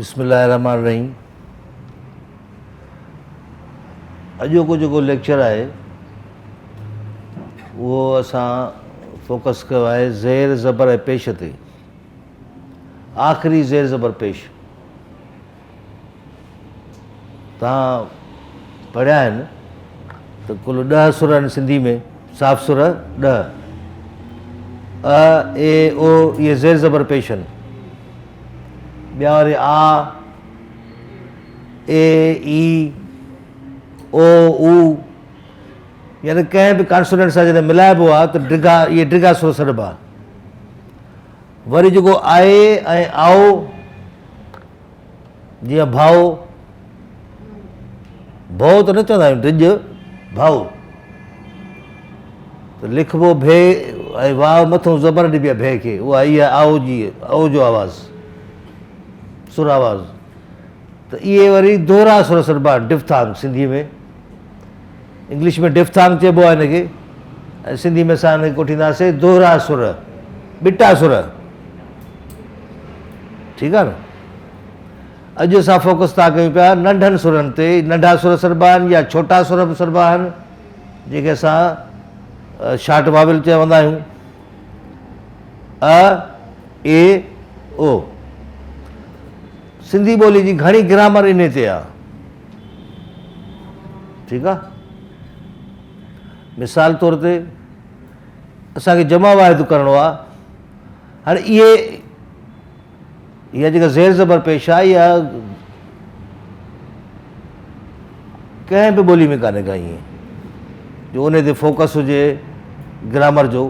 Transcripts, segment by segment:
بسم الله الرحمٰن الرحيم اڄوڪو جيڪو ليڪچر آهي اهو اسان فوڪس ڪيو آهي زير زبر ۽ پيش تي آخري زير زبر پيش توهان پڙهيا آهن ته ڪل ڏهه سر آهن سنڌي ۾ صاف سر ڏهه ا اي او اهي زير زبر پيش آهن ٻيا وري آ اي اي او او يعني ڪنهن به ڪانسوننٽ سان جڏهن ملائبو آهي ته ڊگها اهي ڊگها سر سڏبا وري جيڪو آء ۽ آئو جيئن ڀائو، ڀؤ ته نه چوندا آهيون ڊڄ، ڀائو ته لکبو ڀي ۽ واء مٿون زبر ڏبي آهي ڀي کي اها اها آئو جي او جو آواز سر آواز ته اهي وري دوهرا سر سڏبا آهن ڊفٿانگ سنڌي ۾ انگلش ۾ ڊفٿانگ چئبو آهي هن کي ۽ سنڌي ۾ اسان هن کي ڪوٺينداسين دوهرا سر ٻٽا سر ٺيڪ آهي نه اڄ اسان فوڪس ٿا ڪيون پيا ننڍن سرن تي ننڍا سر سڏبا آهن يا ڇوٽا سر به سڏبا آهن جنهن کي اسان شارٽ واول چوندا آهيون ا اي او سنڌي ٻولي جي گهڻي گرامر انهي تي آهي ٺيڪ آ مثال طور تي اسان کي جمع واحد ڪرڻو آ هاڻي اهي اها جيڪا زير زبر پيش آهي اها ڪنهن به ٻولي ۾ ڪانهي ڪا ائين جو ان تي فوڪس هجي گرامر جو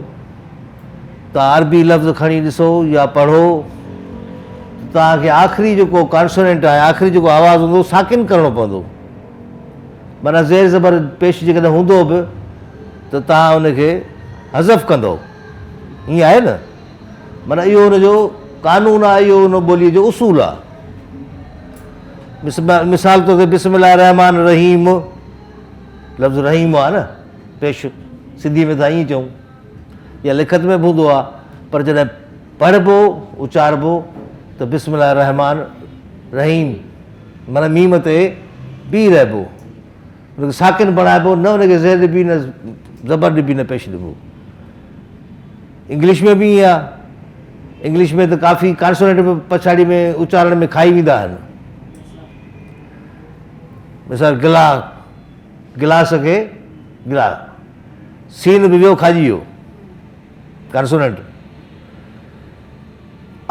ته عربي لفظ کڻي ڏسو يا پڙهو توهان کي آخري جيڪو ڪانسوننٽ آهي آخري جيڪو آواز هوندو ساڪن ڪرڻو پوندو معنيٰ زير زبر پيش جيڪڏهن هوندو به ته توهان ان کي حذف ڪندو ائين آهي نه معنيٰ اهو ان جو قانون آهي اهو ان ٻوليء جو اصول آهي مثال طور تي بسم الله الرحمٰن الرحيم لفظ رحيم آهي نه پيش سنڌي ۾ ته ائين چئون يا لکت ۾ به هوندو آهي پر جڏهن پڙهبو اچاربو ته بسم الله الرحمٰن رحيم معنيٰ ميم تي بيهي رهبو ان کي ساڪن بڻائبو نه ان کي زير ڏبي نه زبر ڏبي نه پيش ڏبو انگلش ۾ به ائين آهي انگلش ۾ ته ڪافي ڪانسوننٽ به پڇاڙي ۾ اچارڻ ۾ کائي ويندا آهن مثال گلا گلاس کي گلا سين به ويو کاڄي ويو ڪانسوننٽ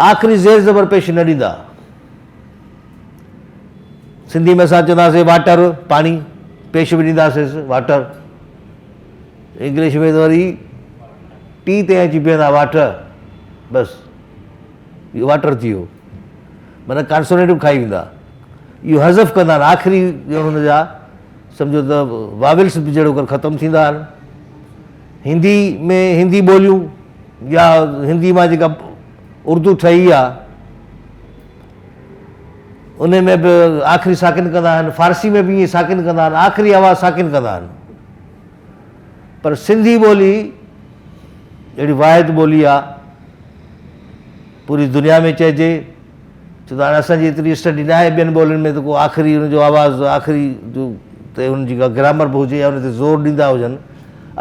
آخري زير زبر پيش نه ڏيندا سنڌي ۾ اسان چونداسين واٽر پاڻي پيش به ڏينداسيس واٽر انگلش ۾ ته وري ٽي تي اچي بيهندا واٽر بس اهو واٽر ٿي ويو معنيٰ ڪانسونيٽ به کائي ويندا اهو حذف ڪندا آهن آخري ڄڻ هن جا سمجهو ته واولس به جهڙو ڪر ختم ٿيندا آهن هندي ۾ هندي ٻوليون يا هندي مان جيڪا اردو ٺهي آهي ان ۾ به آخري ساڪن ڪندا آهن فارسي ۾ به ائين ساڪن ڪندا آهن آخري آواز ساڪن ڪندا آهن پر سنڌي ٻولي اهڙي واحد ٻولي آهي پوري دنيا ۾ چئجي ڇو ته هاڻي اسان جي ايتري اسٽڊي نه آهي ٻين ٻولين ۾ ته ڪو آخري ان جو آواز آخري جو تي ان جي ڪا گرامر به هجي يا ان تي زور ڏيندا هجن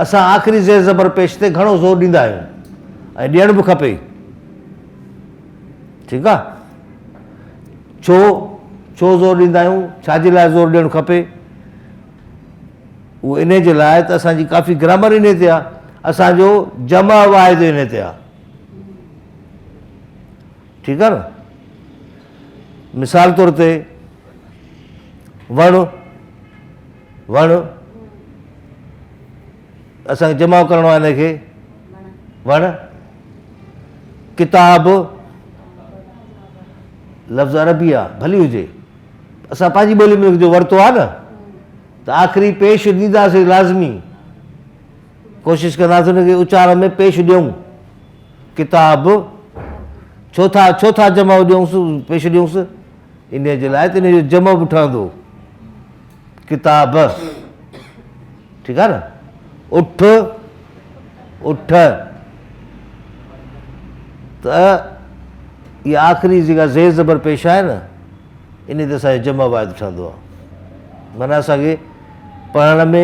اسان آخري زير زبر پيش تي گهڻو زور ڏيندا آهيون ۽ ڏيڻ به کپي ٺيڪ آ ڇو ڇو زور ڏيندا آهيون ڇا جي لاء زور ڏيڻ کپي اهو انهي جي لاء ته اسان جي ڪافي گرامر انهي تي آ اسان جو جمع واحد انهي تي آ ٺيڪ آ نه مثال طور تي وڻ وڻ اسان کي جمع ڪرڻو آهي ان کي وڻ ڪتاب لفظ عربي آ ڀلي هجي اسان پنهنجي ٻولي ۾ جو ورتو آ نه ته آخري پيش ڏينداسين لازمي ڪوشش ڪنداسين ان کي اچار ۾ پيش ڏيون ڪتاب ڇو ٿا ڇو ٿا جمع ڏيونس پيش ڏيونس ان جي لاء ته ان جو جمع به ٺهندو ڪتاب ٺيڪ آ نه اٺ اٺ ته اها آخري جيڪا زير زبر پيش آهي نه انهي تي اسان جو جمع واحد ٺهندو آهي. معنيٰ اسان کي پڙهڻ ۾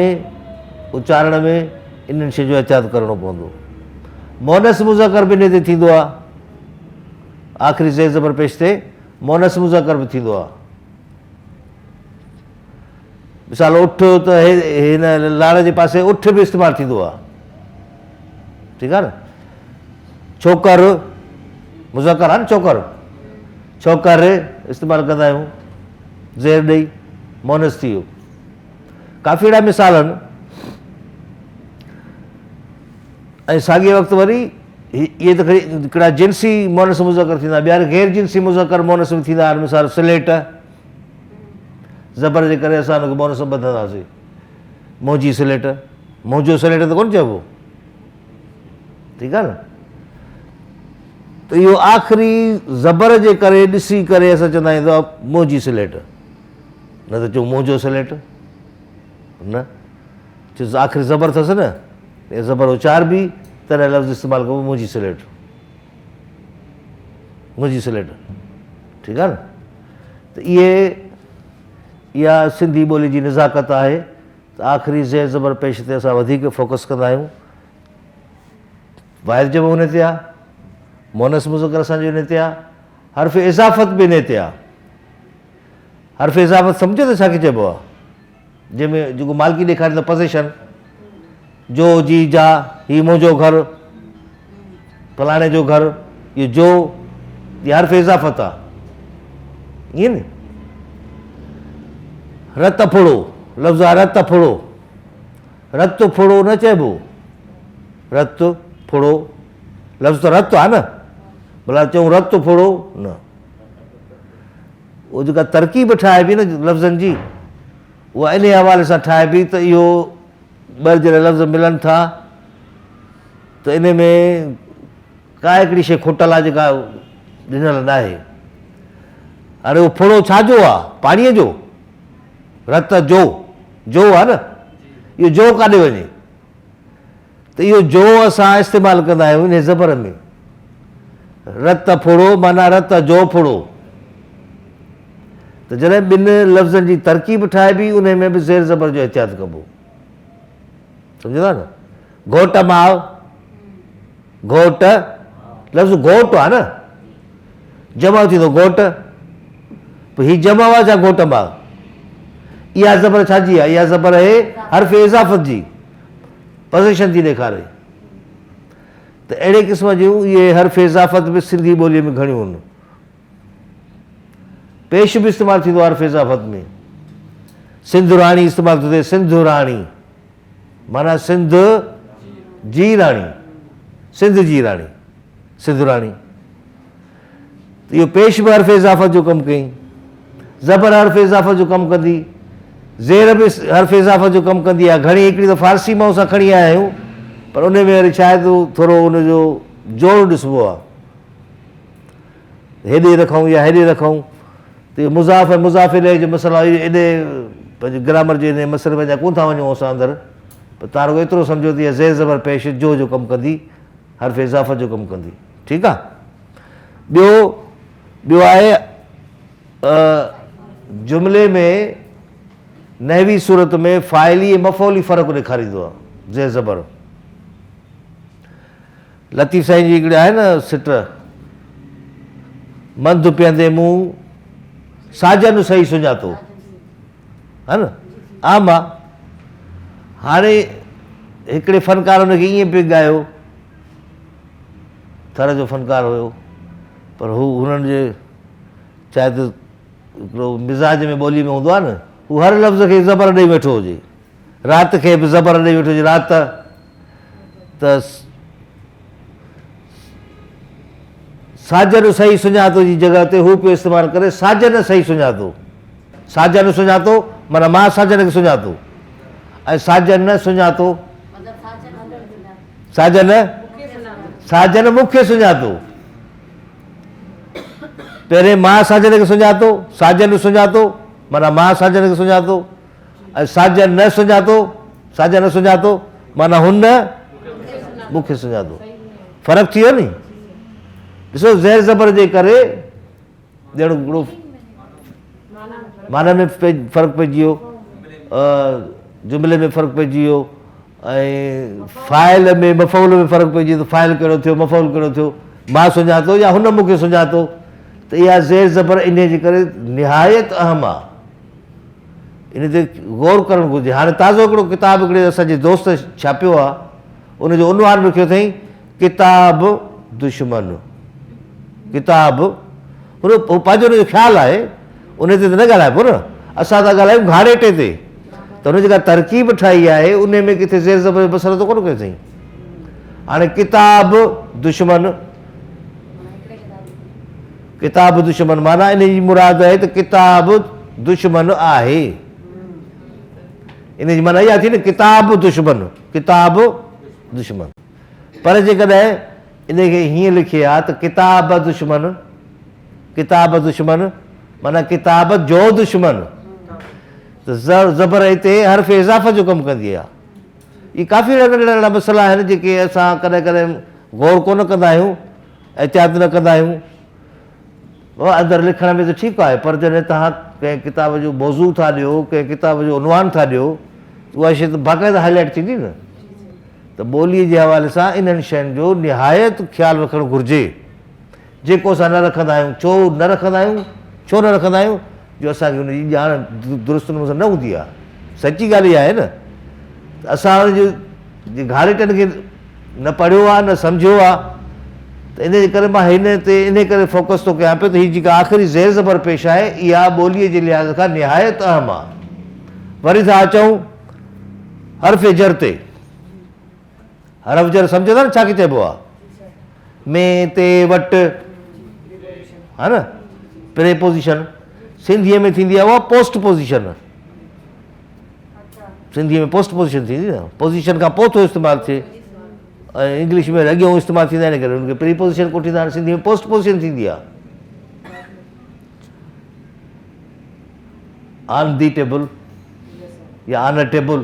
اچارڻ ۾ انهن شين جو احتياط ڪرڻو پوندو. مؤنث مذڪر به انهي تي ٿيندو آهي. آخري زير زبر پيش تي مؤنث مذڪر به ٿيندو آهي. مثال اٺ ته هن لاڙ جي پاسي اٺ به استعمال ٿيندو آهي. ٺيڪ آهي نه. ڇوڪر مذڪر آهي نه ڇوڪر، ڇوڪر استعمال ڪندا آهيون زير ڏئي مؤنث ٿي ويو. ڪافي اهڙا مثال آهن. ۽ ساڳئي وقت وري اهي ته کڻي هڪڙا جنسي مؤنث مذڪر ٿيندا، ٻيا غير جنسي مذڪر مؤنث به ٿيندا آهن. مثال سليٽ زبر جي ڪري اسان ان کي مؤنث ٻڌنداسين، منهنجي سليٽ، منهنجو سليٽ ته ڪونه چئبو، ٺيڪ آهي نه. ته اهو آخري زبر جي ڪري ڏسي ڪري اسان چوندا آهيون ته منهنجي سليٽ، نه ته چئون منهنجو سليٽ نه، ڇو آخري زبر اٿس نه، اها زبر اچاربي تڏهن لفظ استعمال ڪبو منهنجي سليٽ، منهنجي سليٽ، ٺيڪ آهي نه. ته اهي اها سنڌي ٻولي جي نزاڪت آهي ته آخري زير زبر پيش تي اسان وڌيڪ فوڪس ڪندا آهيون. واحد جمع ان تي آهي، مؤنث مذڪر اسان جو ان تي آهي، حرف اضافت به ان تي آهي. حرف اضافت سمجهو ته ڇا کي چئبو آهي؟ جنهن ۾ جيڪو مالڪي ڏيکاريندو پزيشن، جو، جي، جا، هي منهنجو گهر، فلاڻي جو گهر، اهو جو، هي حرف اضافت آهي. ائين نه؟ رت ڦڙو، لفظ آهي رت ڦڙو، رت ڦڙو نه چئبو، رت ڦڙو لفظ ته رت آهي نه، ڀلا چئون رت ڦڙو نه. اهو جيڪا ترڪيب ٺاهبي نه لفظن جي، اها انهي حوالي سان ٺاهبي ته اهو ٻه جڏهن لفظ ملن ٿا ته انهي ۾ ڪا هڪڙي شيء کٽل آهي جيڪا ڏنل ناهي. هاڻي اهو ڦڙو ڇا جو آهي؟ پاڻيء جو؟ رت جو، جو آهي نه، اهو جو ڪاڏي وڃي؟ ته اهو جو اسان استعمال ڪندا آهيون انهي زبر ۾. رت ڦڙو معنيٰ رت جو ڦڙو. ته جڏهن ٻن لفظن جي ترڪيب ٺاهبي انهي ۾ به زير زبر جو احتياط ڪبو. سمجهو ٿا نه؟ گهوٽ ماء، گهوٽ لفظ گهوٽ آهي نه، جمع ٿيندو گهوٽ، پوء هي جمع آهي ڇا گهوٽ ماء؟ اها زبر ڇا جي آهي؟ اها زبر آهي حرف اضافت جي، پزيشن ٿي ڏيکاري. ته اهڙي قسم جون اهي حرف اضافت به سنڌي ٻوليء ۾ گهڻيون آهن. پيش به استعمال ٿيندو آهي حرف اضافت ۾. سنڌ راڻي استعمال ٿو ٿئي، سنڌ راڻي معنيٰ سنڌ جي راڻي، سنڌ جي راڻي، سنڌ راڻي. ته اهو پيش به حرف اضافت جو ڪم ڪئي، زبر حرف اضافت جو ڪم ڪندي، زير به حرف اضافت جو ڪم ڪندي آهي. گهڻي هڪڙي ته فارسي مان اسان کڻي آيا آهيون، پر ان ۾ وري شايد ٿورو ان جو جوڙ ڏسبو آهي، هيڏي رکون يا هيڏي رکون. ته اهو مضاف ۽ مضاف اليه جو مسئلو آهي، ايڏي پنهنجي گرامر جي انهي مسئلي ۾ اڃا ڪونه ٿا وڃون اسان اندر، پر توهان رڳو ايترو سمجهو ته اها زير زبر پيش جو جو ڪم ڪندي، حرف اضافت جو ڪم ڪندي. ٺيڪ آهي. ٻيو ٻيو آهي جملي ۾ نحوي صورت ۾ فاعلي ۽ مفعولي فرق ڏيکاريندو آهي زير زبر. لطيف سائين جي هڪڙي آهي نه سٽ، منڌ پيئندي مون ساجن سهي سڃاتو، ها نه عام آ. هاڻي هڪڙي فنڪار ان کي ائين پئي ڳايو، ٿر جو فنڪار هيو، پر هو هنن جي شايد هڪڙو مزاج ۾ ٻولي ۾ هوندو آ نه، هو هر لفظ کي زبر ڏئي ويٺو هجي، رات کي به زبر ڏئي ويٺو هجي، رات ته ساجن صحيح سڃاتو جي جڳهه تي هو پيو استعمال ڪري ساجن صحيح سڃاتو، ساجن سڃاتو معنيٰ مان ساجن کي سڃاتو ۽ ساجن نه سڃاتو، ساجن ساجن مون کي سڃاتو، پهرين مان ساجن کي سڃاتو، ساجن سڃاتو معنيٰ مان ساجن کي سڃاتو ۽ ساجن نه سڃاتو، ساجن نه سڃاتو معنيٰ هن مون کي سڃاتو. فرق ٿي ويو ني. ڏسو زير زبر جي ڪري ڄڻ هڪڙو معنيٰ ۾ فرق پئجي ويو، جملي ۾ فرق پئجي ويو ۽ فاعل ۾ مفعول ۾ فرق پئجي ويو ته فاعل ڪهڙو ٿيو مفعول ڪهڙو ٿيو، مان سڃاتو يا هن مون کي سڃاتو ته اها زير زبر انهيء جي ڪري نهايت اهم آهي. ان تي غور ڪرڻ گهرجي. هاڻي تازو هڪڙو ڪتاب هڪڙي اسان جي دوست ڇاپيو آهي، ان جو عنوان رکيو اٿئين ڪتاب دشمن. ڪتاب هن هو پنهنجو ان جو خيال آهي، ان تي ته نه ڳالهائبو نه، اسان ٿا ڳالهايون گهاڙيٽي تي ته هن جيڪا ترڪيب ٺاهي آهي ان ۾ ڪٿي زير زبر جو مسئلو ته ڪونه ڪيو اٿئين. هاڻي ڪتاب دشمن، ڪتاب دشمن معنيٰ ان جي مراد آهي ته ڪتاب دشمن آهي. ان جي معنيٰ اها ٿي نه ڪتاب دشمن، ڪتاب دشمن. پر جيڪڏهن ان کي هيئن لکي ها ته ڪتاب دشمن، ڪتاب دشمن معنيٰ ڪتاب جو دشمن، ته زبر هتي حرف اضافه جو ڪم ڪندي آهي. اهي ڪافي اهڙا ننڍڙا ننڍڙا مسئلا آهن جيڪي اسان ڪڏهن ڪڏهن غور ڪونه ڪندا آهيون، احتياط نه ڪندا آهيون. بابا اندر لکڻ ۾ ته ٺيڪ آهي پر جڏهن توهان ڪنهن ڪتاب جو موضوع ٿا ڏيو، ڪنهن ڪتاب جو عنوان ٿا ڏيو ته اها شيء ته باقاعده هائي لائيٽ ٿيندي نه. ته ٻوليء جي حوالي سان انهن شين جو نهايت خيال رکڻ گهرجي جيڪو اسان نه رکندا آهيون. ڇو نه رکندا آهيون؟ ڇو نه رکندا آهيون جو اسان کي ان جي ڄاڻ درست نموني سان نه هوندي آهي. سچي ڳالهه اها آهي نه ته اسان ان جي گهاڙيٽن کي نه پڙهيو آهي نه سمجهيو آهي ته ان جي ڪري مان هن تي ان ڪري فوڪس ٿو ڪيان پيو ته هي جيڪا آخري زير زبر پيش آهي اها ٻوليء جي لحاظ کان نهايت اهم آهي. وري ٿا اچون حرف جر تي. حرف جر سمجهو ٿا نه ڇا کي چئبو آهي؟ ۾، تي، وٽ، ها نه؟ پريپوزيشن سنڌيء ۾ ٿيندي آهي اها پوسٽ پوزيشن. سنڌيء ۾ پوسٽ پوزيشن ٿيندي نه، پوزيشن کان پوء ٿو استعمال ٿئي ۽ انگلش ۾ اڳيون استعمال ٿيندا آهن ان ڪري ان کي پري پوزيشن ڪوٺيندا آهن. سنڌيء ۾ پوسٽ پوزيشن ٿيندي آهي. آن the table يا آن ا ٽيبل.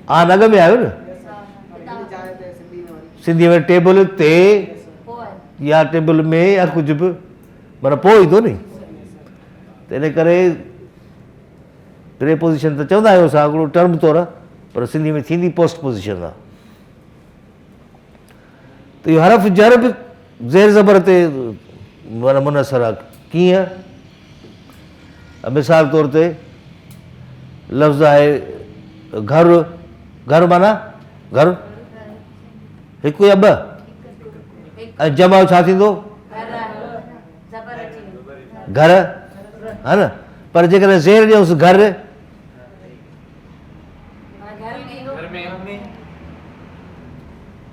آن اڳ ۾ آيو نه. سنڌيء ۾ ٽيبل تي يا ٽيبل ۾ يا ڪجهه به معنيٰ پوء ايندو ني، ته ان ڪري پريپوزيشن ته چوندا آهيون اسان هڪڙو ٽرم طور، پر سنڌي ۾ ٿيندي پوسٽ پوزيشن آهي. ته اهو حرف جر به زير زبر تي معنيٰ منحصر آهي. ڪيئن؟ مثال طور تي لفظ آهي گهر، گهر معنيٰ گهر هڪ يا ٻه، ۽ جمع ڇا ٿيندو؟ گهر، ها نه؟ پر جيڪڏهن زير ڏيونس گهر،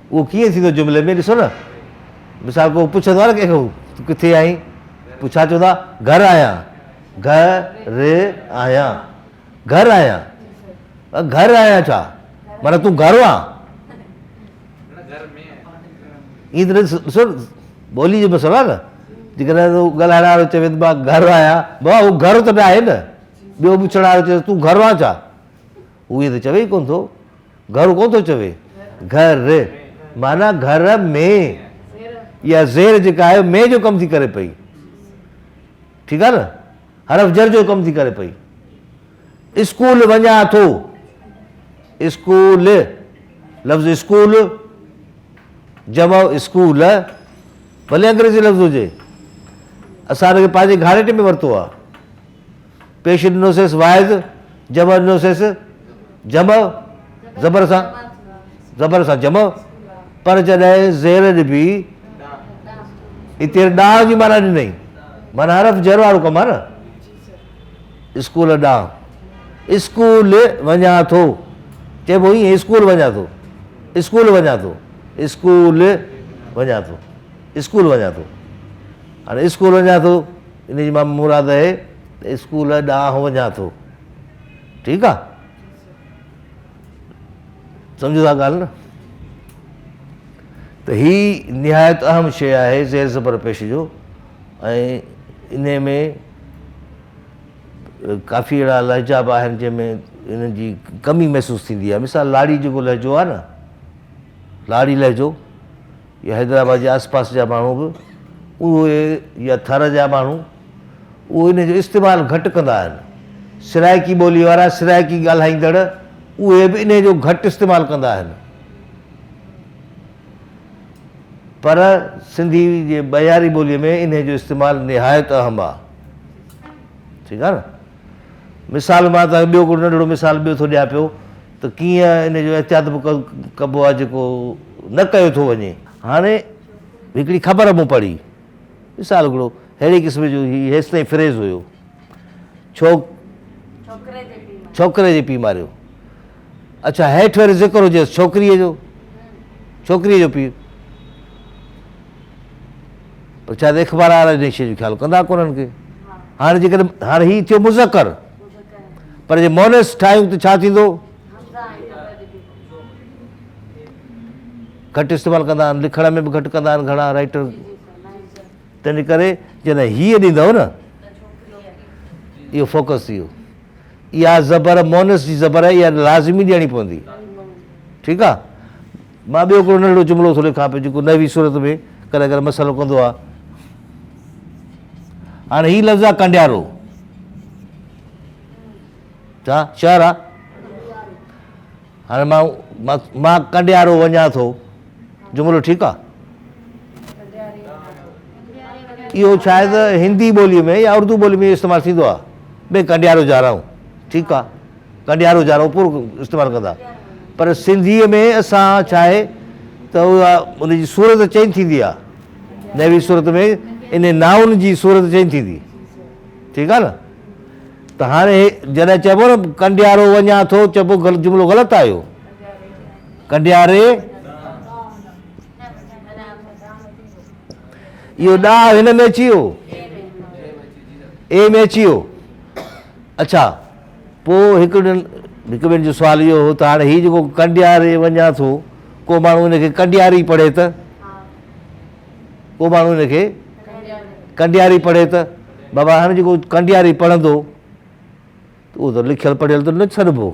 اهو ڪيئن ٿيندو جملي ۾ ڏسو نه. مثال ڪو پڇندو آهي نه ڪنهن کان تون ڪٿي آهين، پوء ڇا چوندا؟ گهر آهيان، گهر آهيان، گهر آهيان، گهر آهيان ڇا معنيٰ تون گهر آن؟ ائين ته ڏسو ٻولي جو مسئلو آهي نه. جيڪڏهن تون ڳالهائڻ وارو چوي ته مان گهر آهيان، بابا هو گهر ته نه آهي نه. ٻيو پڇڻ وارو چوي تون گهر آن ڇا؟ هو ائين ته چوي ئي ڪونه ٿو، گهر ڪونه ٿو چوي، گهر معنيٰ گهر ۾. اها زير جيڪا آهي ۾ جو ڪم ٿي ڪري پئي، ٺيڪ آهي نه، حرف جر جو ڪم ٿي ڪري پئي. اسڪول وڃان ٿو، اسڪول لفظ اسڪول جمع اسڪول، ڀلي انگريزي لفظ هجي، اسان ان کي پنهنجي گهاڙيٽي ۾ ورتو آهي. پيش ڏنوسيس واحد، جمع ڏنوسيس جمع، زبر سان، زبر سان جمع، پر جڏهن زير ڏبي اتي ڏانهن جي معنيٰ ڏنئي، معنيٰ حرف جر وارو ڪم آهي نه. اسڪول ڏانهن، اسڪول وڃان ٿو، چئبو ائين اسڪول وڃان ٿو، اسڪول وڃان ٿو، اسڪول وڃان ٿو، اسڪول وڃان ٿو. هاڻي اسڪول وڃان ٿو ان جي مان مراد آهي ته اسڪول ڏانهن وڃان ٿو، ٺيڪ آ، سمجهو ٿا ڳالهه نه؟ ته هي نهايت اهم شيء آهي زير زبر پيش جو، ۽ انهي ۾ ڪافي اهڙا لهجا به آهن جنهن ۾ انهن جي ڪمي محسوس ٿيندي آهي. مثال لاڙي جيڪو لهجو آهي نه، لاڙي لهجو يا حيدرآباد جي آس پاس جا ماڻهو به اهي يا ٿر جا ماڻهو اهي ان جو استعمال گهٽ ڪندا آهن. سرائيڪي ٻوليء وارا، سرائيڪي ڳالهائيندڙ، اهي به انهيء جو گهٽ استعمال ڪندا آهن. پر سنڌي جي معياري ٻوليء ۾ انهيء جو استعمال نهايت اهم آهي. ٺيڪ آهي نه؟ مثال مان توهان کي ٻيو هڪڙو ننڍڙو مثال ٻيو ٿو ڏيان پيو ته ڪيئن ان جو احتياط به ڪبو آهي جيڪو نه ڪيو ٿو وڃي. هاڻي هڪڙي خبر مون پڙهي، مثال هڪڙو ههڙي قسم جو هي هيستائين فريز هيو، ڇوڪري جي پيء ماريو. اڇا هيٺ وري ذڪر هجيس ڇوڪريء جو، ڇوڪريء جو پيء. پر شايد اخبار وارا ان شيء جو خيال ڪندا ڪونهن ڪي. هاڻي جيڪڏهن هاڻي هي ٿيو مذڪر، پر جي مونث ٺاهيون ته ڇا ٿيندو؟ گهٽ استعمال ڪندا آهن، لکڻ ۾ به گهٽ ڪندا آهن گهڻا رائٽر، تنهن ڪري جڏهن هيء ڏيندؤ نه اهو فوڪس ٿي ويو. اها زبر مونث جي زبر آهي، اها لازمي ڏيڻي پوندي. ٺيڪ آهي. مان ٻيو هڪڙو ننڍڙو جملو ٿو لکان پيو جيڪو نحوي صورت ۾ ڪڏهن ڪڏهن مسئلو ڪندو آهي. هاڻي هي لفظ آهي ڪنڊيارو، ڇا شهر آهي؟ هاڻي مان ڪنڊيارو وڃان ٿو، جملو ٺيڪ آهي؟ اهو شايد هندي ٻولي ۾ يا اردو ٻولي ۾ استعمال ٿيندو آهي. مين ڪنڊيارو جا رها هون، ٺيڪ آهي، ڪنڊيارو جا رها هون پورو استعمال ڪندا، پر سنڌيء ۾ اسان ڇا آهي ته اها ان جي صورت چينج ٿيندي آهي، نحوي صورت ۾ ان نائون جي صورت چينج ٿيندي، ٺيڪ آهي نه؟ ته هاڻي جڏهن چئبو نه ڪنڊيارو وڃان ٿو، چئبو جملو غلط آيو، ڪنڊياري اهو ڏاهه هن ۾ اچي ويو، اي ۾ اچي ويو. اڇا پوء هڪ هڪ ٻن جو سوال اهو هو ته هاڻي هي جيڪو ڪنڊياري وڃان ٿو، ڪو ماڻهو ان کي ڪنڊياري پڙهي ته، ڪو ماڻهو ان کي ڪنڊياري پڙهي ته، بابا هاڻي جيڪو ڪنڊياري پڙهندو ته اهو ته لکيل پڙهيل ته نه ڇڏبو،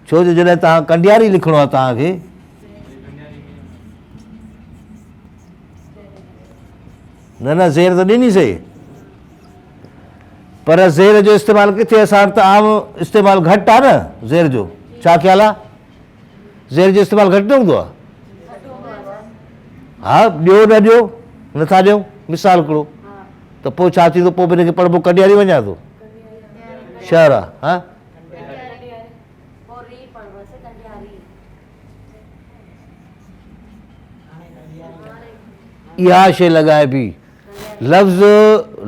ڇو جو جڏهن توهان ڪنڊياري لکڻو آهي توهان کي نه نه زير ته ڏني سي، پر زير جو استعمال ڪٿي اسان وٽ ته عام استعمال گهٽ آهي نه زير جو، ڇا خيال آهي؟ زير جو استعمال گهٽ نه هوندو آهي؟ ها ڏيو نه ڏيو نٿا ڏيون مثال هڪڙو ته پوء ڇا ٿيندو؟ پوء به هن کي پڙهبو ڪنڊياري وڃان ٿو شهر آهي. ها اها شيء لڳائبي. لفظ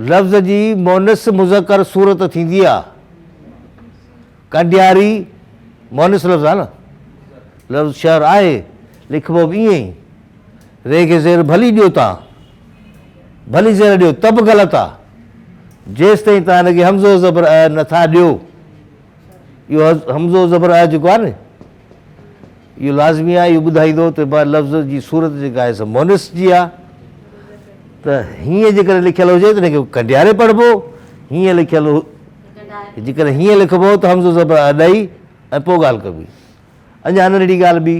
لفظ جي مونث مذڪر صورت ٿيندي آ. ڪنڊياري مونث لفظ آ نه، لفظ شهر آهي، لکبو به ائين ئي. ري کي زير ڀلي ڏيو تان، ڀلي زير ڏيو ته به غلط آ. جيستائين تان هن کي همزو زبر ا نه ٿا ڏيو. اهو همزو زبر ا جيڪو آهي نه اهو لازمي آهي، اهو ٻڌائيندو ته ڀاء لفظ جي صورت جيڪا آهي سا مونث جي آهي. ته هيئن جيڪڏهن لکيل هجي ته هن کي ڪنڊياري پڙهبو، هيئن لکيل جيڪڏهن هيئن لکبو ته همزو زبر ا ڏئي ۽ پوء ڳالهه ڪبي. اڃا ننڍڙي ڳالهه ٻي.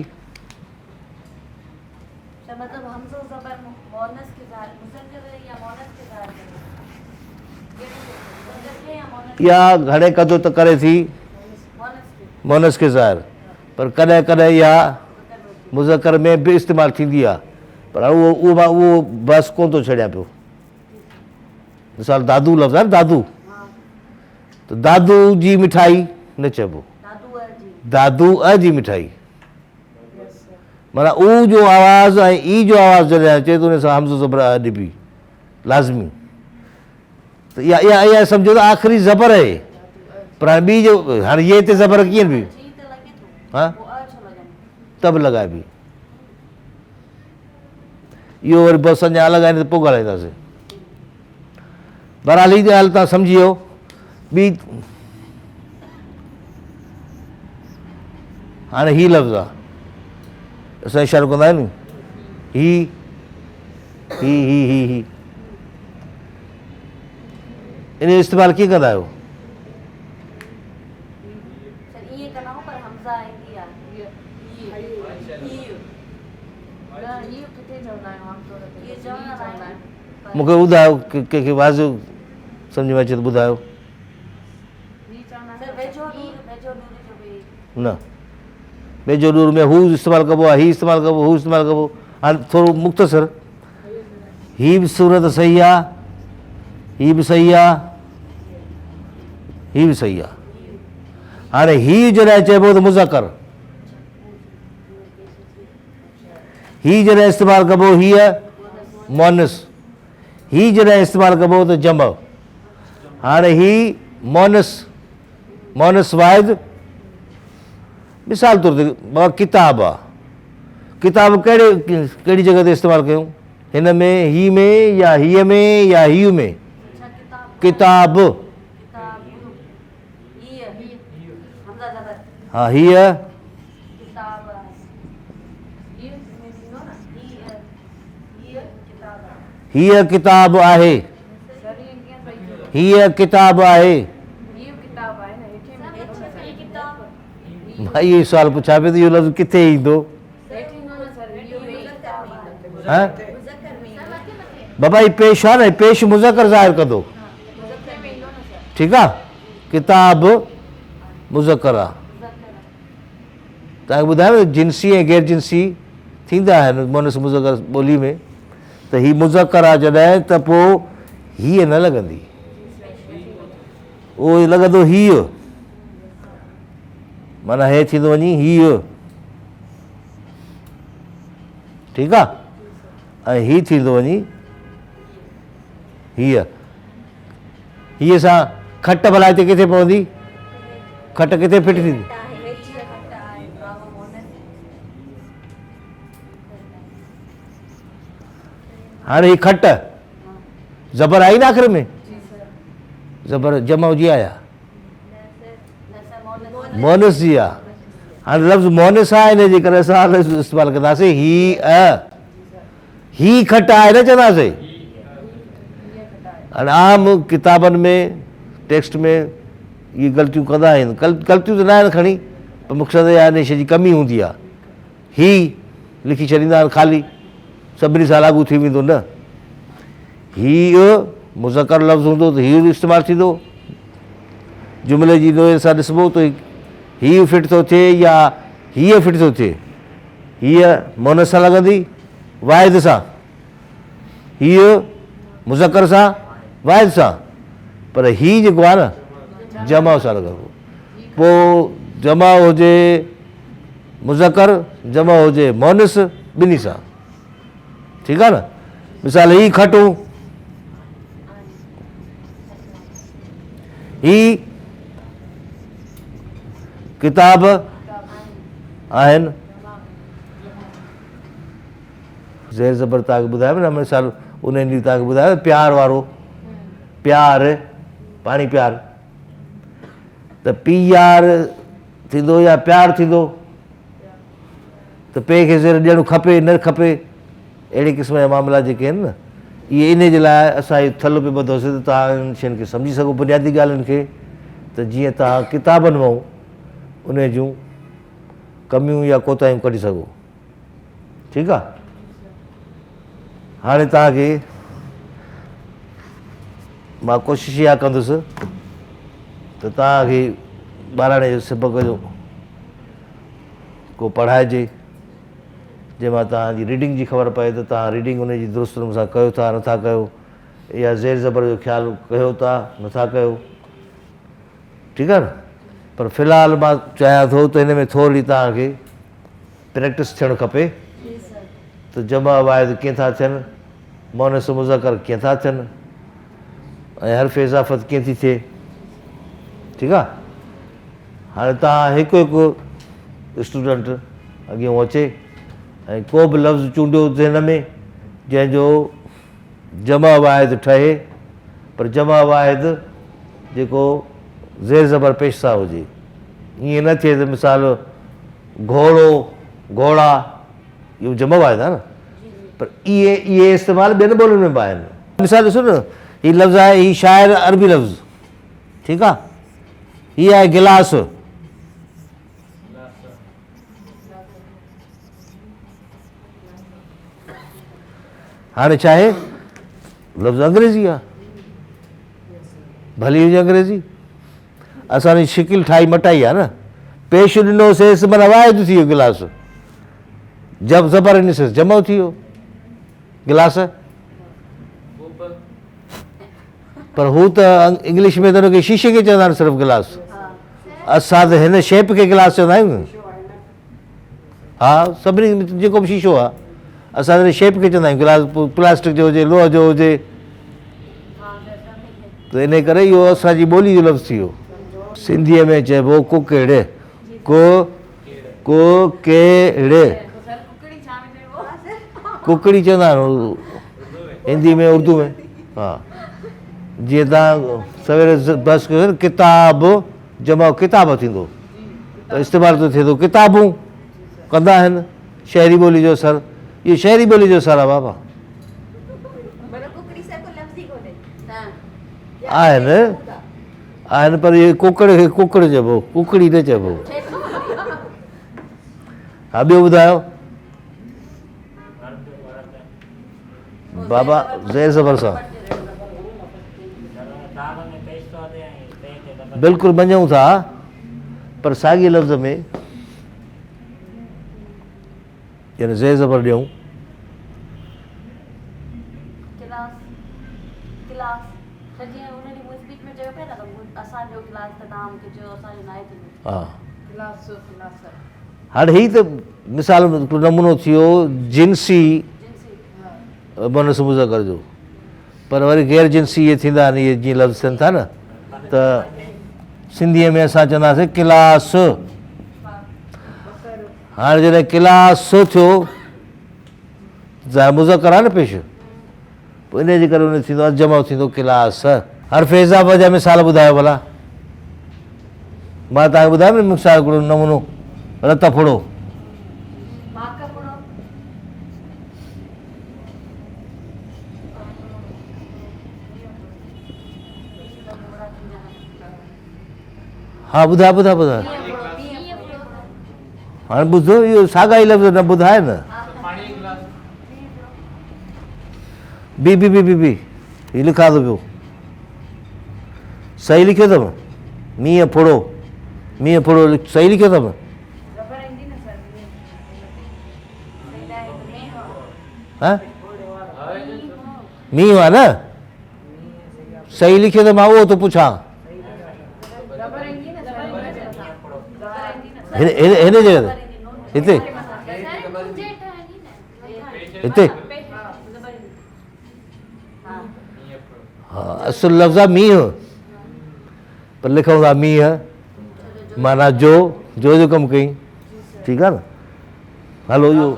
ته مطلب همزو زبر مؤنث کي ظاهر مذڪر يا مؤنث کي ظاهر ڪري ٿو. ڪهڙي کي مذڪر کي يا مؤنث کي؟ اها گهڻي قدر ته ڪري ٿي مؤنث کي ظاهر پر ڪڏهن ڪڏهن اها مذڪر ۾ به استعمال ٿيندي آهي پر اهو اهو مان اهو بحث ڪونه ٿو ڇيڙيان پيو. مثال دادو لفظ آهي نه دادو، ته دادو جي مٺائي نه چئبو، دادو ا جي مٺائي. معنيٰ او جو آواز ۽ اي جو آواز جڏهن اچي ته ان سان همزو زبر ا ڏبي لازمي. ته اها اها اها سمجهو ته آخري زبر آهي، پر هاڻي ٻي جو هاڻي يي تي زبر ڪيئن ڏبي؟ ها ته به لڳائبي. اهو وري بس اڃا الڳ آهي ته پوء ڳالهائينداسين. بهرحال هي ڳالهه توهان سمجهي ويو. ٻي هاڻي هي لفظ آ، اسان اشارو ڪندا آهيون هي هي هي هي هي، ان جو استعمال ڪيئن ڪندا آهيو؟ مون کي ٻڌايو ڪنهن کي واضح سمجهه ۾ اچي ته ٻڌايو. نه ويجهو ڏور ۾ هو استعمال ڪبو آهي هي استعمال ڪبو هو استعمال ڪبو هاڻي ٿورو مختصر هي به صورت صحيح آ هي به صحيح آ هي به صحيح آ هاڻي هي جڏهن چئبو ته مذڪر هي جڏهن استعمال ڪبو هيء مؤنث هي جڏهن استعمال ڪبو ته جمع هاڻي هي مؤنث مؤنث واحد مثال طور تي بابا ڪتاب آ ڪتاب ڪهڙي ڪهڙي جڳهه تي استعمال ڪيون هن ۾ هي ۾ يا هيء ۾ يا هيء ۾ ڪتاب ها هيء هيء ڪتاب آهي. هيء ڪتاب آهي. مان اهو ئي سوال پڇان پيو ته اهو لفظ ڪٿي ايندو؟ بابا هي پيش آهي نه پيش مذڪر ظاهر ڪندو ٺيڪ آ ڪتاب مذڪر آ توهان کي ٻڌايو نه جنسي ۽ غير جنسي ٿيندا آهن مؤنث مذڪر ٻولي ۾ ته هي مذڪر آ جڏهن ته پوء هيء نه لڳندي اهو لڳندو هيء معنيٰ هي ٿيندو وڃي هيء ٺيڪ آ ۽ هي ٿيندو وڃي هيء هيء سان کٽ ڀلا هتي ڪٿي پوندي؟ کٽ ڪٿي فٽ ٿيندي؟ هاڻي هي کٽ زبر آئي نه آخر ۾ زبر جمع جي آيا مونس جي آ هاڻي لفظ مونس آهي ان جي ڪري اسان استعمال ڪنداسين هي ا هي کٽ آهي نه چونداسين. هاڻي عام ڪتابن ۾ ٽيڪسٽ ۾ اهي غلطيون ڪندا آهن غلطيون ته نه آهن کڻي پر مقصد اها ان شيء جي ڪمي هوندي آهي هي لکي ڇڏيندا آهن خالي سڀني سان لاڳو ٿي ويندو نه هي مذڪر لفظ هوندو ته هي استعمال ٿيندو جملي جي نوعيت سان ڏسبو ته هي فٽ ٿو ٿئي يا هيء فٽ ٿو ٿئي هيء مؤنث سان لڳندي، واحد سان. هيء مذڪر سان، واحد سان. پر هي جيڪو آهي نه جمع سان لڳندو. پوء جمع هجي مذڪر، جمع هجي مؤنث، ٻنهي سان. ٺيڪ آهي نه؟ مثال هي کٽون، هي ڪتاب آهن. زير زبر توهان کي ٻڌايو نه مثال ان ڏينهن توهان کي ٻڌايو پيار وارو پيار پاڻي پيار ته پيار ٿيندو يا پيار ٿيندو ته پي کي زير ڏيڻ کپي نه کپي اهڙي قسم جا معاملا جيڪي آهن نه اهي انهي جي لاء اسان اهو ٿلهو پئي ٻڌوسين ته توهان انهن شين کي سمجهي سگهو بنيادي ڳالهين کي ته جيئن توهان ڪتابن مان انهي جون ڪميون يا ڪوتاهيون ڪڍي سگهو ٺيڪ آ هاڻي توهان کي مان ڪوشش اها ڪندس ته توهان کي ٻاراڻي جو سبق جو ڪو پڙهائجي جنهن مان توهان جي ريڊنگ جي خبر پئي ته توهان ريڊنگ ان جي درست نموني سان ڪيو ٿا نٿا ڪيو يا زير زبر جو خيال ڪيو ٿا نٿا ڪيو ٺيڪ آهي نه پر في الحال مان چاهيان ٿو ته هن ۾ ٿورڙي توهان کي پريڪٽس ٿيڻ کپي ته جمع واحد ڪيئن ٿا ٿين مونث مذڪر ڪيئن ٿا ٿين ۽ حرف اضافت ڪيئن ٿي ٿئي ٺيڪ آهي هاڻي توهان هڪ هڪ اسٽوڊنٽ اڳيون اچي ۽ ڪو به لفظ چونڊيو ذهن ۾ جنهن جو جمع واحد ٺهي پر جمع واحد جيڪو زير زبر پيش سان هجي ائين نه ٿئي ته مثال گهوڙو گهوڙا اهو جمع واحد آهي نه پر اهي اهي استعمال ٻين ٻولين ۾ به آهن مثال ڏسو نه هي لفظ آهي هي شاعر عربي لفظ ٺيڪ آهي هي آهي گلاس. هاڻي ڇا آهي؟ لفظ انگريزي آ، ڀلي هجي انگريزي، اسان جي شڪل ٺاهي مٽائي آ نه، پيش ڏنوسيس معنيٰ واحد ٿي ويو گلاس، جب زبر ڏنيسيس جمع ٿي ويو گلاس. پر هو ته انگلش ۾ ته ان کي شيشي کي چوندا آهن صرف گلاس، اسان ته هن شيپ کي گلاس چوندا آهيون. ها سڀني جيڪو به شيشو آهي اسان ان شيپ کي چوندا آهيون گلاس، پوء پلاسٽڪ جو هجي لوهه جو هجي، ته ان ڪري اهو اسان جي ٻولي جو لفظ ٿي ويو. سنڌيء ۾ چئبو ڪوڪيڙ، ڪو ڪو ڪي ڙ، ڪوڪڙي چوندا آهن هندي ۾ اردو ۾. ها جيئن تان سوير بحث ڪيو نه ڪتاب جمع ڪتاب ٿيندو ته استعمال ته ٿئي ٿو ڪتابون ڪندا آهن شهري ٻولي جو اثر، اهو شهري ٻولي جو اثر آهي بابا. آهن آهن پر اهي ڪوڪڙ کي ڪوڪڙ چئبو ڪوڪڙي نه چئبو. ها ٻيو ٻڌايو بابا. زير زبر سان بلڪل مڃون ٿا پر ساڳي لفظ ۾ يعني زير زبر ڏيون. هاڻي هي ته مثال هڪڙو نمونو ٿي ويو جنسي مؤنث مذڪر جو، پر وري غير جنسي اهي ٿيندا آهن، اهي جيئن لفظ ٿين ٿا نه ته سنڌيء ۾ اسان چونداسين ڪلاس. هاڻي جڏهن ڪلاس ٿيو ظاهر مذڪر آهي نه پيش، پوء انهيء جي ڪري ان ٿيندو آهي جمع ٿيندو ڪلاس. حرف اضافه جا مثال ٻڌايو ڀلا. مان توهان کي ٻڌايم نه مثال هڪڙو نمونو رت ڦڙو. ها ٻڌاء ٻڌاء ٻڌاء. هاڻي ٻڌو اهو ساڳا ئي لفظ نه ٻڌاء نه. بي بي بي بي بي هي لکان ٿو پيو. صحيح لکيو اٿم؟ مينهن ڦڙو، مينهن ڦڙو صحيح لکيو اٿم؟ ها مينهن آ نه؟ صحيح لکيو ته مان اهو ٿو پڇان. هن جڳهه تي هتي هتي ها اصل لفظ آ مينهن پر لکون ٿا مينهن معنيٰ جو جو جو ڪم ڪئي ٺيڪ آ نه. هلو اهو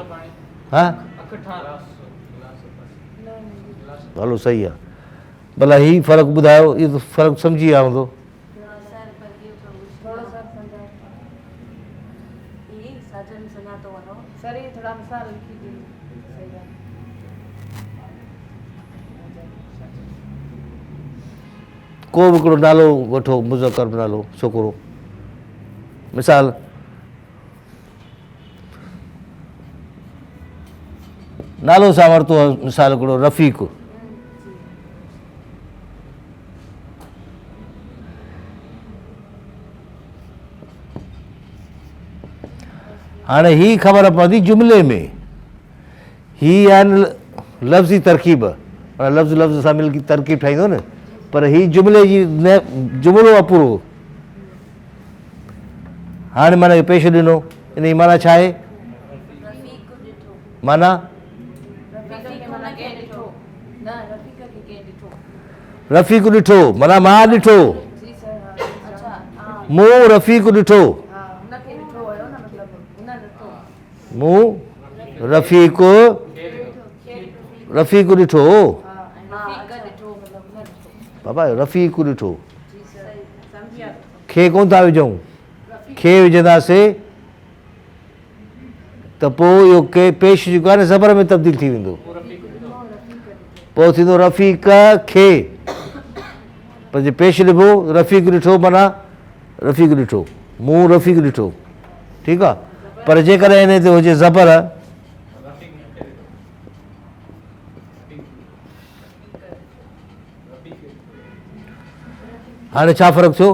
ها هلو صحيح آ. ڀلا هي فرق ٻڌايو، اهو ته فرق سمجهي ويا هوندو. ڪو به هڪڙو نالو وٺو، مذڪر نالو ڇوڪرو، مثال نالو اسان ورتو آهي مثال هڪڙو رفيق. هاڻي هي خبر پوندي جملي ۾ هي آهن لفظي ترڪيب، معنيٰ لفظ لفظ سان ملي ترڪيب ٺاهيندو نه، پر هي جملي جي جملو آهي پورو. هاڻي معنيٰ پيش ڏنو، ان جي معنيٰ ڇا آهي؟ معنيٰ رفيق ڏٺو معنيٰ مان ڏٺو، مون رفيق ڏٺو، مون رفيق رفيق ڏٺو، بابا رفيق ڏٺو، کي ڪونه ٿا وجهون، کي وجهنداسي ته پوء اهو ڪي پيش جيڪو آهي نه زبر ۾ تبديل ٿي ويندو، پوء ٿيندو رفيق کي، پر جي پيش ڏبو رفيق ڏٺو معنيٰ رفيق ڏٺو، مون رفيق ڏٺو، ٺيڪ آهي. پر جيڪڏهن ان تي هجي زبر هاڻي ڇا فرق ٿيو؟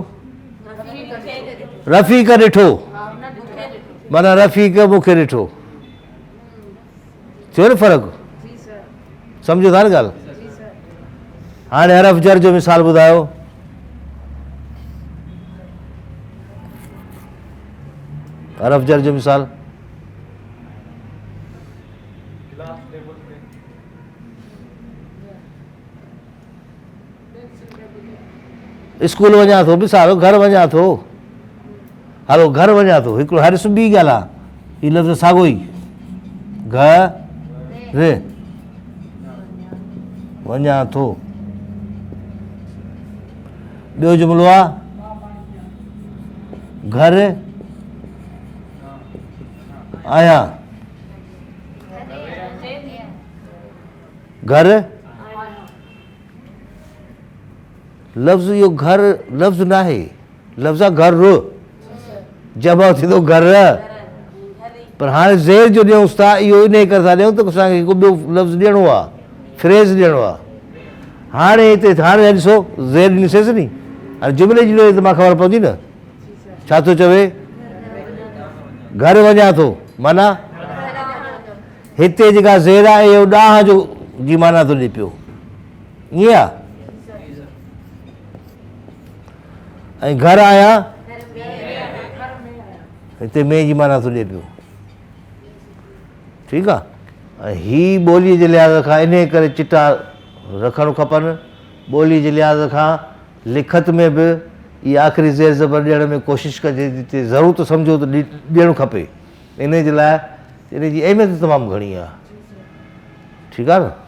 رفيق ڏٺو معنيٰ رفيق مون کي ڏٺو. ٿيو نه فرق؟ سمجهو ٿا نه ڳالهه؟ هاڻي حرف جر جو مثال ٻڌايو. حرف جر جو مثال. اسڪول وڃان ٿو مثال گهر وڃان ٿو هلو گهر وڃان ٿو هڪڙو حرف ٻي ڳالهه آ هي لفظ ساڳو ئي گهر وڃان ٿو ٻيو جملو آ گهر آهيان گهر لفظ اهو گهر لفظ ناهي لفظ آ گهر جمع ٿيندو گهر پر هاڻي زير جو ڏيونس ٿا اهو انهي ڪري ٿا ڏيون ته اسان کي هڪ ٻيو لفظ ڏيڻو آ فريز ڏيڻو آ هاڻي هتي هاڻي ڏسو زير ڏنيسيس ني هاڻي جملي جي ته مان خبر پوندي نه ڇا ٿو چوي گهر وڃان ٿو معنيٰ هتي جيڪا زير آهي اهو ڏانهن جو جي معنيٰ ٿو ڏئي پيو ائين آ ۽ گهر آيا هتي ۾ جي معنيٰ ٿو ڏئي پيو ٺيڪ آ ۽ هي ٻوليء جي لحاظ کان انهيء ڪري چٽا رکڻ کپن ٻوليء جي لحاظ کان لکت ۾ به اهي آخري زير زبر ڏيڻ ۾ ڪوشش ڪجي جتي ضرورت سمجهو ته ڏيڻ کپي انهيء جي لاء انهيء جي اهميت تمام گهڻي آ ٺيڪ آ نه.